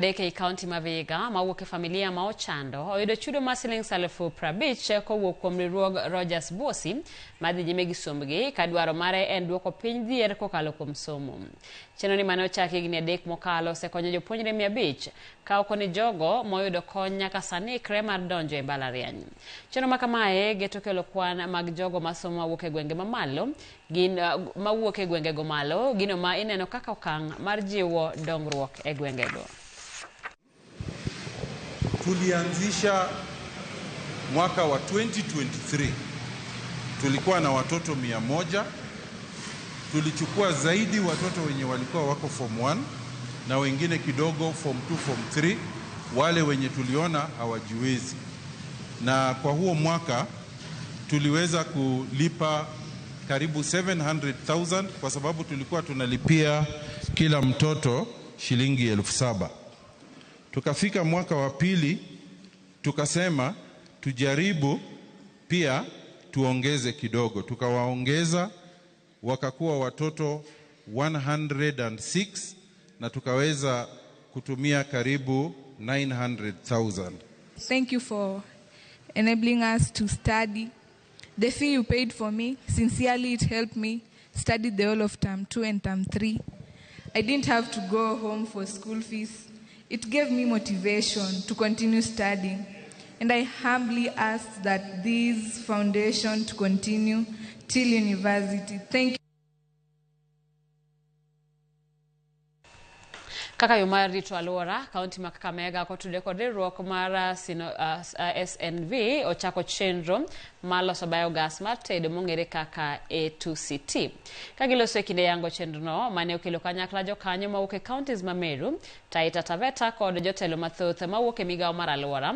Adek ei kaunti ma Vihiga mawuok e familia ma ochando oyudo chudo mar siling 50,000 kowuok kuom riwruog Rogers Bosi madhi nyime gi sombgi ka dwaro mare en duoko piny dhier kokalo kuom somo. Chenro ni mane ochaki higni 3 mokalo osekonyo jopuonjre 500 ka oko ni jogo moyudo kony nyaka sani ikre mar donjo e mbalariany. Chenro ma kamae geto kelo kwan mag jogo masomo mawuok e gwenge mamalo gin mawuok e gwengego malo, gino ma ineno kaka okang' mar jiwo dongruok e gwengego. Tulianzisha mwaka wa 2023, tulikuwa na watoto 100, tulichukua zaidi watoto wenye walikuwa wako form 1 na wengine kidogo form 2, form 3, wale wenye tuliona hawajiwezi. Na kwa huo mwaka tuliweza kulipa karibu 700,000 kwa sababu tulikuwa tunalipia kila mtoto shilingi 7,000. Tukafika mwaka wa pili tukasema tujaribu pia tuongeze kidogo, tukawaongeza wakakuwa watoto 106 na tukaweza kutumia karibu 900,000. Thank you for enabling us to study. The fee you paid for me, sincerely it helped me study the whole of term 2 and term 3. I didn't have to go home for school fees. It gave me motivation to continue studying. And I humbly ask that this foundation to continue till university. Thank you. Kaka yo mar rito alwora, kaunti ma Kakamega kotudore kod riwruok mar SNV ochako chenro mar loso biogas mar tedo mong'ere kaka A2CT. Ka giloso e kinde yango chenrono mane okelo kanyakla jokanyo mawuok e counties ma Meru, Taita Taveta kod jotelo mathoth mawuok e migawo mar alwora.